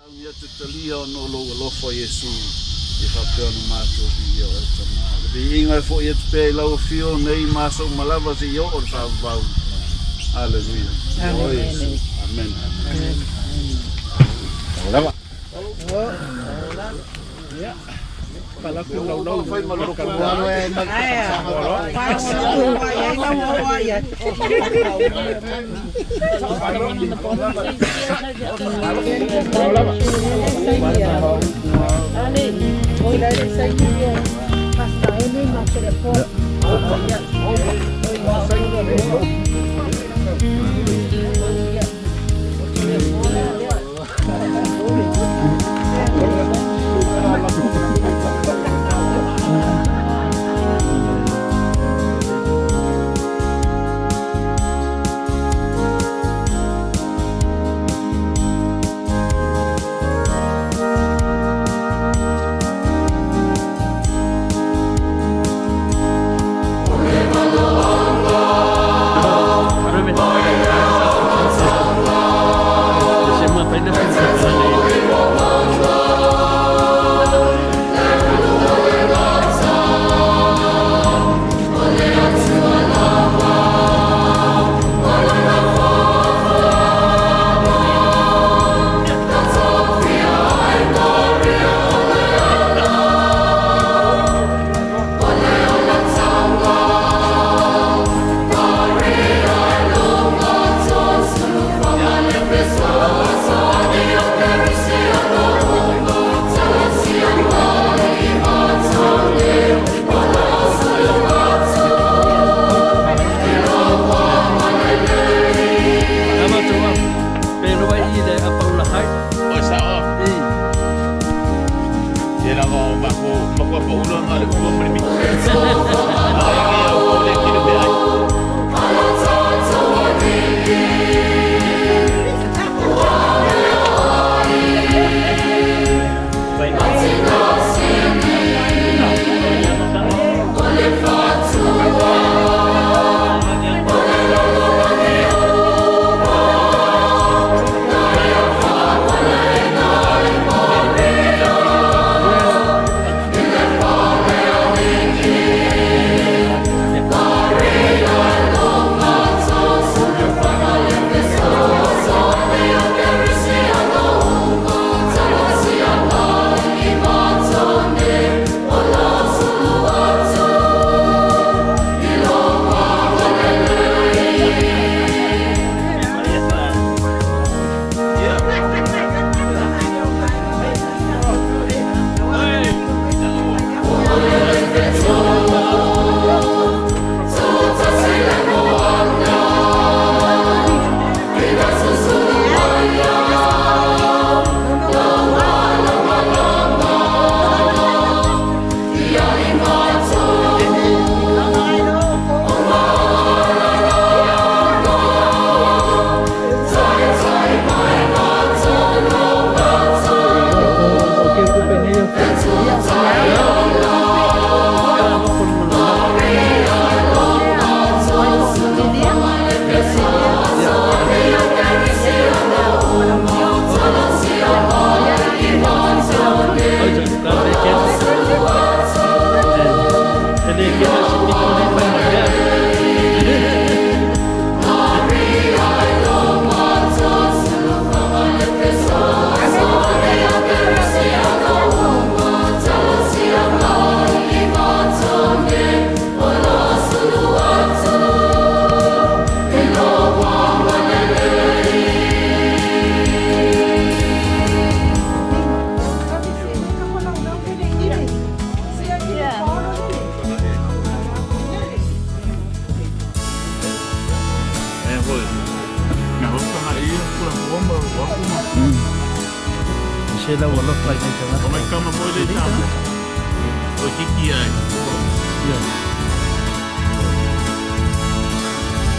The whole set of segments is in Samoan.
Taugi atu talia ona o lou alofa Iesu, ia faapea ona matou viia oe Tama. Le viiga e fo'i atu pea i lau afio nei ma aso uma lava seia oo i le faavavau. Aleluia. Ia oe Iesu. Amene.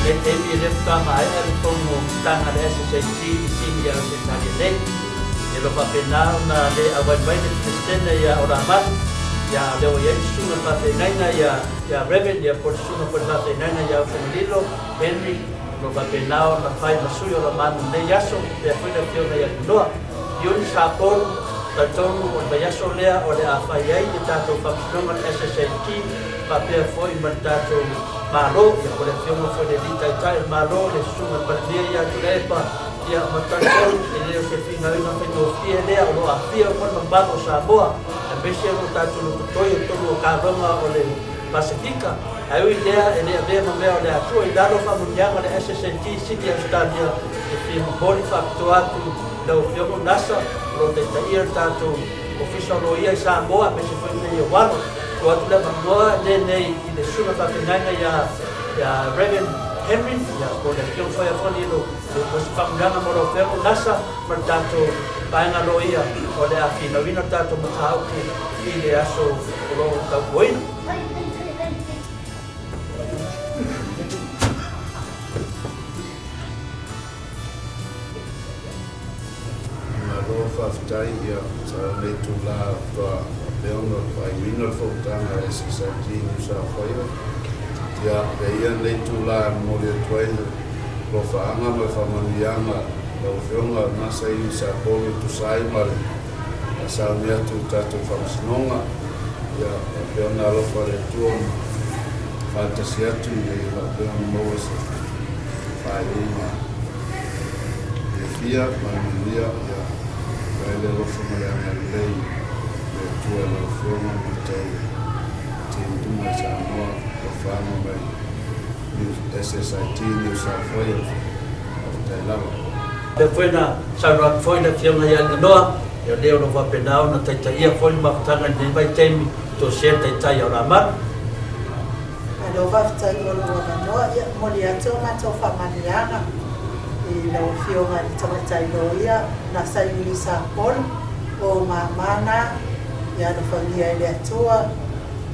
E taimi lea faatoa maea le fonotaga a le SSNC i Sini ia Ausetalia nei. E le o faapena ona le auai mai le Peresetene ia Olamanu, ia a o lea ua i ai le susuga i le faafeagaiga ia ia Reverend ia po o le susuga foi i le faafeagaiga ia Ufagalilo Henry o lo o faapena ona fai ma sui o Olamanu i lenei aso, faapea foi le afioga ia Noa. Iuni Sapolu, talitonu o le vaiaso lea o le a fai ai le tatou faamasinoga o le SSIG faapea foi ma le tatou Malo, ia po o le Afioga foi i le Alii Taitai o le Malo, le Susuga i le Palemia ia Tuilaepa, ia ma talitonu e le o se finauina faigofie lea o lo o aafia uma le mamalu o Samoa, aemaise o lo tatou lototoe i totonu o taaloga o le Pasefika. Ae ui i lea, e le avea ma mea o le a tua i lalo faamanuiaga o le SSNT Sydney Ausetalia e fia momoli faapitoa atu i lau Afioga Nasa o lo o taitaia le tatou Ofisa o Loia i Samoa aemaise foi mea ia ua alo. Tuu atu le avanoa lenei i le Susuga Faafeagaiga ia ia Rev. Henry ia po o le Afioga foi ia Fuanielo mo se faamanuiaga mo lau Afioga Nasa ma le tatou vaega loia o le a finauina le tatou mataupu i le aso o lo o tautuaina. Malo faafetai ia sa lenei itula faatoa faapea ona faaiuina le fonotaga a SSIG New South Wales. Ia avea ia lenei itula e momoli atu ai le alofaaga ma le faamanuiaga i lau Afioga Nasa Iwi Sapolu e tusa ai ma le faasauni atu i le tatou faamasinoga. Ia faapea ona alofa le Atua ma faatasi atu ina ia faapea ona maua se faaiuga fiafia ma le manuia. Ia fai le alofa ma le agalelei o le Atua i lau Afioga ma le tou team uma i Samoa, alofaga mai SSIT New South Wales. Faafetai lava. Lea foi na saunoa atu foi le Afioga ia Alinoa, ia lea o lo o faapena ona taitaia foi le mafutaga i lenei vaitaimi, toesea le Taitai o Lamanu. Malo faafetai mo lou avanoa. Ia, momoli atu a matou faamanuiaga i lau Afioga i le Tamaitai Loia Nasa Iulisa Polo, o mama na, ia alofagia e le Atua,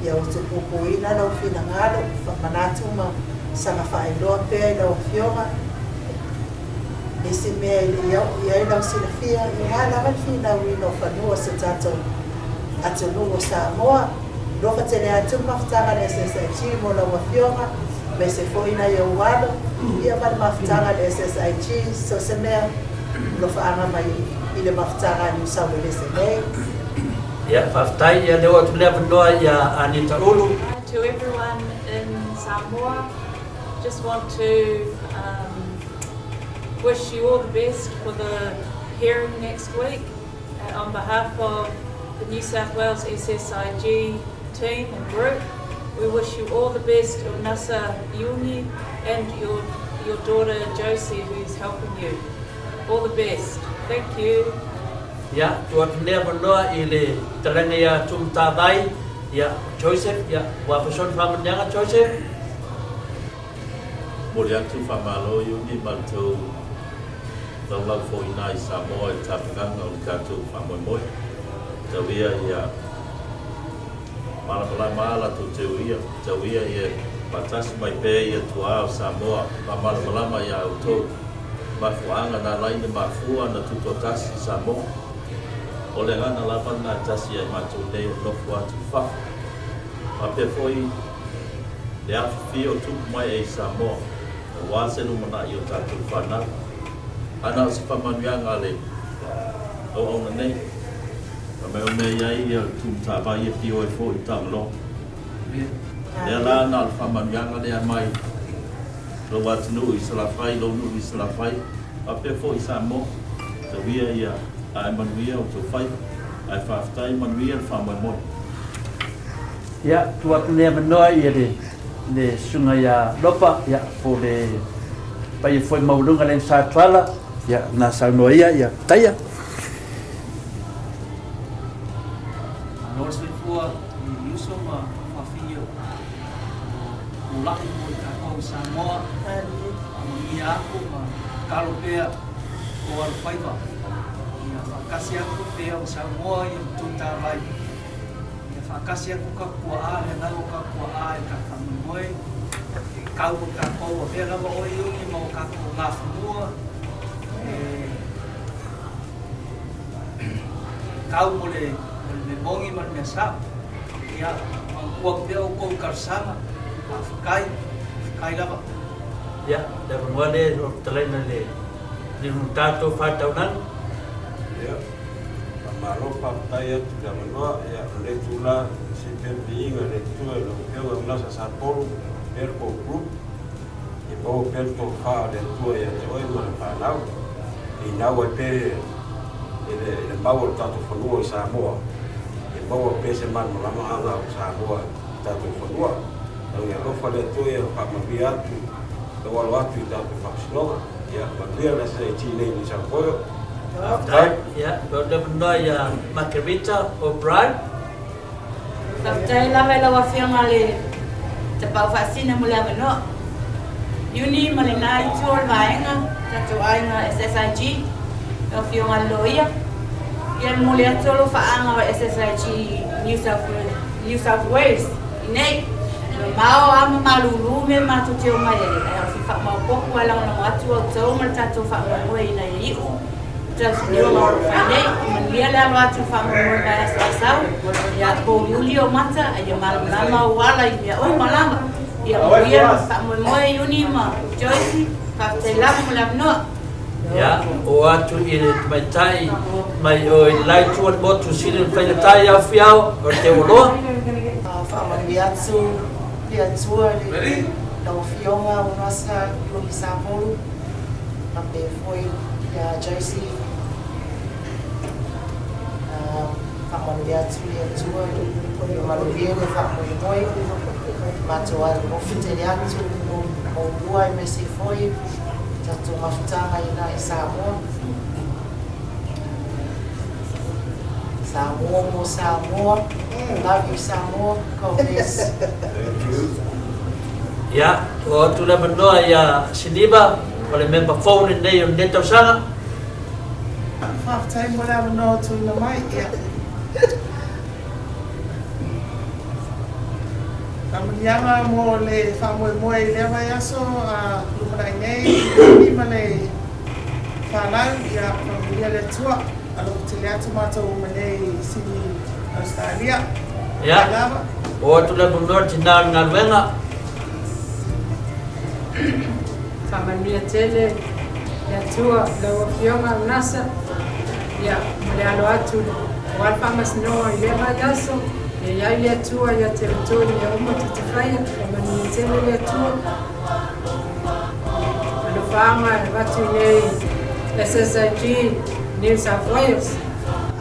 ia utupupuina lou finagalo, faamanatu ma saga faailoa pea i lau Afioga nisi mea e le i oo i ai lau silafia, ia aua lava le finauina o fanua o se tatou atunuu o Samoa. Alofa tele atu le mafutaga a le SSIG mo lau Afioga, aemaise foi nai ou alo, ia ma le mafutaga a le SSIG, so o se mea, alofaaga mai i le mafutaga a Niu Sauelese nei. Ia, faafetai. Ia, lea ua atu le avanoa ia Anita Ulu. To everyone in Samoa, just want to um, wish you all the best for the hearing next week. On behalf of the New South Wales SSIG team and group, we wish you all the best, Unasa Iuni, and your, your daughter Josie, who's helping you. All the best. Thank you. Ia, tuu atu nei avanoa i le talaga ia Tumatavai, ia, Joseph, ia, ua fesoasoani faamanuiaga Joseph. Momoli atu faamalo Iuni ma le tou laulau foi ina i Samoa i le tapenaga o le tatou faamoemoe. Tau ia ia malamalama a latou teu ia, tau ia ia faatasi mai pea ia tuaa o Samoa faamalamalama ia outou mafuaaga na ala ai na mafua na tutoatasi i Samoa. O le agaga lava lena e tasi ia i matou nei o nofo atu i fafo. Faapea foi le afifio o tupu mai ai i Samoa aua se lumanai o tatou fanau. A na o se faamanuiaga a le auauna nei, fai mai o mea i ai ia le tumatavai e fio ai foi i Tagaloa. Lea la na o le faamanuiaga lea mai lou atunuu i Salafai, lou nuu i Salafai, faapea foi i Samoa. Tau ia ia ae manuia outou faiva, ae faafetai manuia le faamoemoe. Ia, tuu atu lenei avanoa i le le susuga ia Lopa, ia, po o le paia foi maualuga le Sa Tuala, ia, na saunoa ia, ia, taia. Malo le soifua i uso ma fafine o tula'i mo i tatou i Samoa. Faamanuia aku ma tatalo pea o alofaiva ia faatasi aku pea o Samoa ia ma Tuitavai. Ia faatasi aku ka pua'a le agaga o ka pua'a i ka faamoemoe e kau o tatou avea lava oe Iuni ma o tatou gafanua e kau mo le mo le mea moni ma le mea sa'o. Ia manatua atu pea outou i talosaga, faafetai, faafetai lava. Ia, le avanoa lea o le fetalaiga i le Alii Tatou Faataulagi. Ia. Faamalo faafetai atu i le avanoa. Ia, o lenei itula e sii pea le viiga i le Atua i lau Afioga Manasa Sapolu faapea le tou group, ia maua pea le tofa o le Atua ia te oe ma le fanau, e inau ai pea i le mau o le tatou fanua i Samoa, ia maua pea se malamalamaaga o Samoa i le tatou fanua. Tau ia alofa le Atua ia faamanuia atu lou alo atu i tatou faamasinoga. Ia manuia le SAT nei i New South Wales. Faafetai. Ia, o le avanoa ia Margarita O'Brien. Faafetai lava i lau Afioga le Tapaau Faasina mo le avanoa. Iuni ma lena itu o le vaega, tatou aiga SSIG, lau Afioga i le Loia, ia le momoli atu o lou faaga o SSIG New South, New South Wales i nei. E mamao lava ma malulu mea matou te omai ai, ae o se faamaopoopo lava e lagolago atu outou ma le tatou faamoemoe ina ia iu Tausiliga o lo fai nei, e manuia le alo atu i le faamoemoe mai aso asau, ia pouliuli ou mata, a ia malamalama ou ala i mea uma lava. Ia manuia le faamoemoe Iuni ma Joyce, faafetai lava mo le avanoa. Ia, o atu i le tamaitai mai o i le la itu o le motu sili ona faigata i Aofiao, o le Teualoa. Faamanuia atu le Atua i lau Afioga Unasa Iuni Sapolu faapea foi ia Josie. Faamanuia atu le Atua ia manuia le faamoemoe matou alolofa tele atu oulua aemaise foi tatou mafutaga i ina i Samoa. Samoa mo Samoa. Love you Samoa. God bless. Thank you. Ia, o atu le avanoa ia Siniva, o le member fou lenei o lenei tausaga. Faafetai mo le avanoa ua tuuina mai. Ia. Faamanuiaga mo le faamoemoe i lea vaiaso a lumanai nei i ma le fanau, ia faamanuia le Atua. Alofa tele atu matou uma nei i Sydney, Australia. Ia, oo atu le avanoa i le tina o le galuega. Faamanuia tele le Atua i lau Afioga Unasa, ia, mo le alo atu aua le faamasinoga i lea vaiaso, ia i ai le Atua ia te outou i mea uma tou te faia. Faamanuia tele le Atua. Alofaaga e avatu i nei SSIG New South Wales.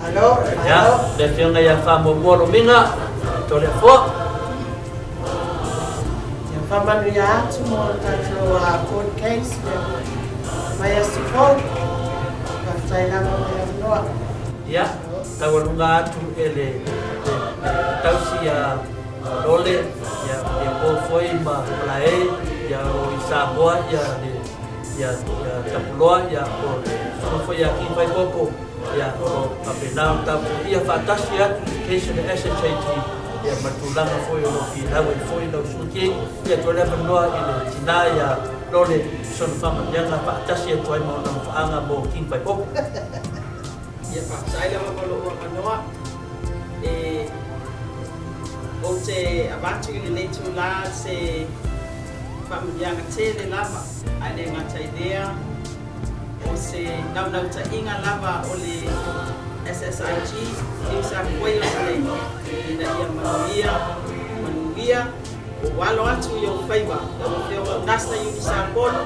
Alo, Ia, alo. le Afioga ia Faamuamua Lomiga, Toleafoa. Ia faamanuia atu mo le tatou court case le vaiaso fou. Faafetai lava mo le avanoa. Ia, taualuga atu e le le le tausi ia Lole, ia ia po foi ma Malae, ia o i Samoa ia le ia ia Tapuloa, ia o le susuga foi ia King Faikoko, ia o lo o faapena ona tapuaia faatasi atu i le case o le SHAG, ia ma le tulaga foi o lo o finau ai foi lau susuga King, ia toe le avanoa i le tina ia Lole i sona faamanuiaga faatasi atu ai ma ona mafaaga mo King Faikoko. Ia faafetai lava mo lou avanoa e ou te avatu i lenei itulā se faamanuiaga tele lava, ae le gata i lea, o se naunautaiga lava o le SSIG New South Wales nei ina ia manuia, manuia ou alo atu i ou faiva, lau Afioga Nasta Iuli Sapolu,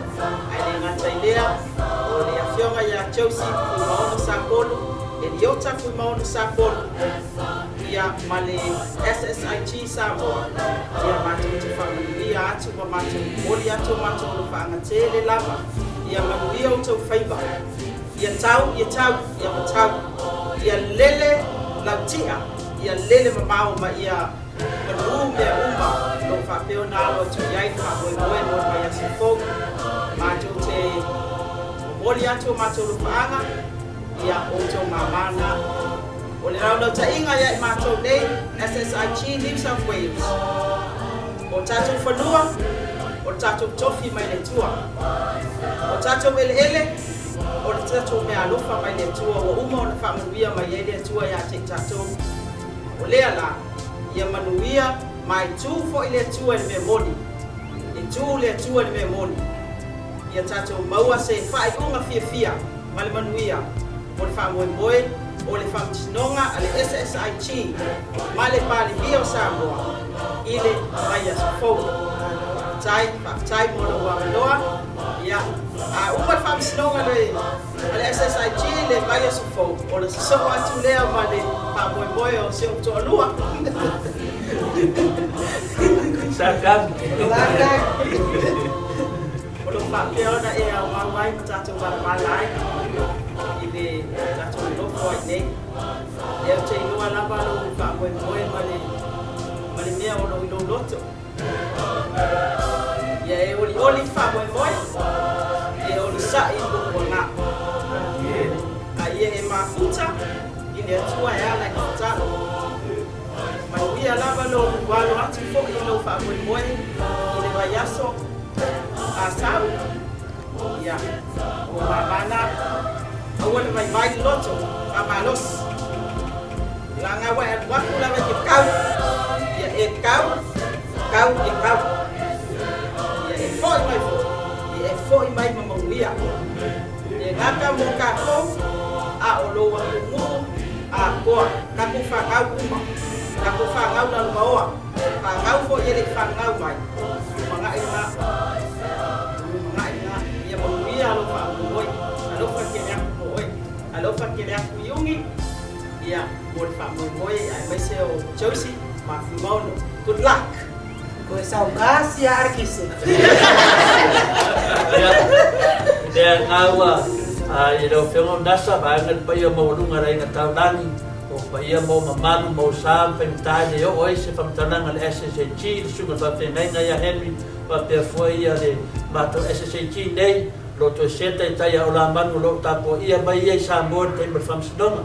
ae le gata i lea, o le Afioga ia Joseph Fuimaono Sapolu, Eliota Fuimaono Sapolu, ia ma le SSIG Samoa, ia matou te faamanuia atu ma matou momoli atu o matou alofaaga tele lava, ia manuia outou faiva, ia tau, ia tau, ia matau, ia lele lau tia, ia lele mamao ma ia Malu mea uma o lo o faapea ona alo atu i ai le faamoemoe mo le vaiaso fou. Matou te momoli atu o matou lofaaga ia outou māmā na. O le laulautaiga ia i matou nei, SSIG New South Wales, o tatou fanua, o le tatou tofi mai le Atua. O tatou eleele, o le tatou meaalofa mai le Atua ua uma ona faamanuia mai ai le Atua ia te i tatou. O lea la, ia manuia ma e tu foi le Atua i le mea moni, e tu le Atua i le mea moni, ia tatou maua se faaiuga fiafia ma le manuia mo le faamoemoe o le Faamasinoga a le SSIG ma le Palemia o Samoa i le vaiaso fou. Faafetai, faafetai mo lou avanoa. Ia, a uma le Faamasinoga a le SSIG i le vaiaso fou, ona sosoo atu lea ma le faamoemoe o si ou toalua. O lo o faapea ona e aumau ai ma tatou valavala ai i le tatou nonofo ai nei. Ia ou te iloa lava lou faamoemoe ma le ma le mea o lo o i lou loto. Ia e olioli le faamoemoe, e onosai i lou aga. A ia e mafuta i le Atua e ala i le tatalo. Manuia lava lou alo atu foi i lou faamoemoe i le vaiaso a sau. Ia, o mama na. Aua le vaivai le loto, faamalosi. Leaga ua e alu atu lava e te kau. Ia e kau, kau e kau. Ia e foi mai foi. Ia e foi mai ma manuia. E gata mo tatou, a o lou atunuu atoa, tatou fanau uma, tatou fanau lalovaoa, fanau foi e le i fanau mai, lumanai lena, lumanai lena. Ia manuia lou faamoemoe. Alofa tele atu mo oe. Alofa tele atu Iuni, ia, mo le faamoemoe aemaise o Josie ma Fuimaono. Good luck! Koe saukasi a arkise. Ia, lea gaua i lau Afioga o Nasa, vaega le paia maualuga le Aiga Taulagi, o paia ma o mamalu ma o sa ma faigata e le oo ai se faamatalaga a le SSAG, le Susuga i le Faafeagaiga ia Henry, faapea foi ia le matou SSAG nei, o lo o toe se taitai a Olamanu o lo o tapuaia mai ia i Samoa i le taimi o le Faamasinoga.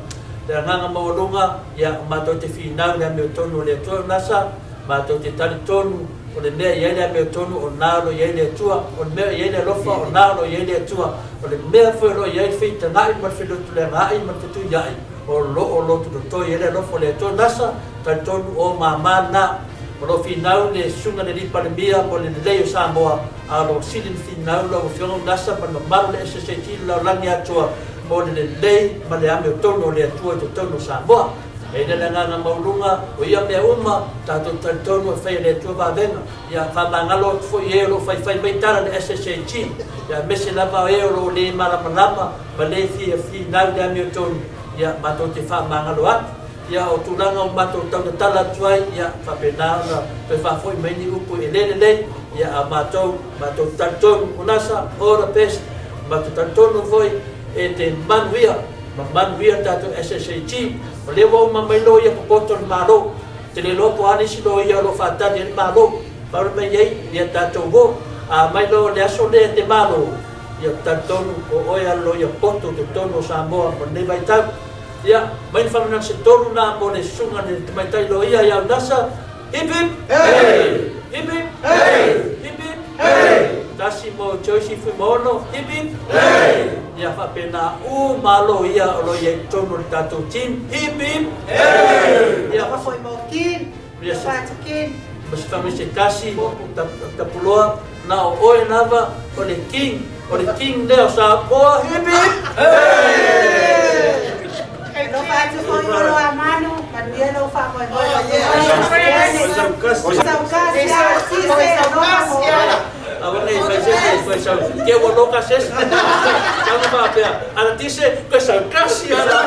Le agaga maualuga, ia, o matou te finau i le amiotonu o le Atua o Nasa, Matou te talitonu, o le mea e i ai le amiotonu, o na o lo o i ai le Atua, o le mea e i ai le alofa, o na o lo o i ai le Atua, o le mea foi o lo o i ai le feitaga'i ma le felotuleaga'i ma le fetuia'i, o lo o lotolotoi ai le alofa o le Atua. Nasa, talitonu o mama na. O lo o finau le Susuga i le Alii Palemia mo le lelei o Samoa, a o lo o sili ona finau lau Afioga o Nasa ma le mamalu o le SSAT i le lalolagi atoa mo le lelei ma le amiotonu o le Atua i totonu o Samoa. E i ai le agaga maualuga o ia mea uma, tatou te talitonu e fai e le Atua vavega. Ia faamagalo atu foi i e o lo o faifai mai tala i le SSAG, ia aemaise lava e o lo o le malamalama ma le fia finau i le amiotonu, ia matou te faamagalo atu. Ia o tulaga ua matou tautatala atu ai, ia faapena ona toe faafoi mai ni upu e le lelei, ia a matou, matou te talitonu, o NASA, all the best, matou talitonu foi e te manuia. Ma manuia le tatou SSAG. O lea ua uma mai loia popoto le Malo. Te le iloa po o a nisi loia o lo o faatali ai le Malo. Pau le mea i ai, ia tatou o. A mai loa o le aso lea e te Malo, ia ou te talitonu o oe a le loia poto i totonu o Samoa mo lenei vaitau. Ia, mai le faamanuiaga se tolu na mo le susuga i le tamaitai loia ia Unasa. Hip hip! Hey! Hip hip! Hey! Hip hip! Hey! Tasi mo Joyce Fuimaono. Hip hip! Hey! Ia faapena uma loia o lo o i ai i totonu o le tatou team. Hip hip! Hey! Ia Alofa foi mo Kin. Ia Alofa atu Kin. Ma se faamanuia se tasi Tapuloa na o oe lava o le king o le king lea o Samoa. Hip hip! Hey! Alofa atu foi Olo a Manu, manuia lou faamoemoe lau Afioga. Aua nei fai se se fai sau ke ua loka se se. Tau na faapea, ala tise, koe sau kasi ala.